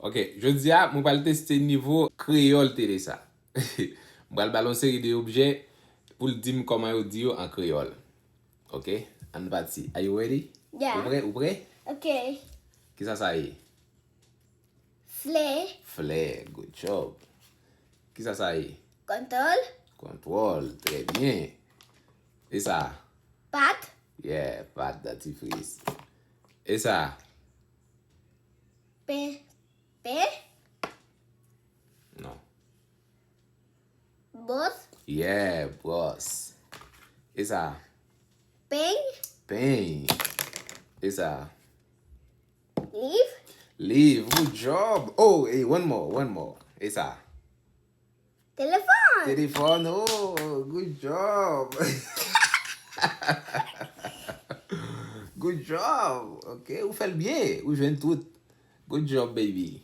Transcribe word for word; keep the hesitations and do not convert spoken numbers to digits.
Ok, jodi a, mwen pral teste nivo kreyòl Teresa. Mwen pral ba l yon seri de objè pou l di m kòman yo di yo an kreyòl. Ok, ann pati. Are you ready? Yeah. Ou prè? Ou prè? Ok. Kisa sa ye? Flè. Flè, good job. Kisa sa ye? Kontwòl. Kontwòl, trè byen. E sa? Pat. Yeah, pat dantifris. E sa? Pen. Pen. Non. Bwòs. Yeah, bwòs. E sa? Peny. Peny. E sa? Liv. Liv, good job. Oh, hey, one more, one more. E sa? Telefòn. Telefòn, oh, good job. Good job. Ok, ou fè l byen. Ou jwenn tout. Good job, baby.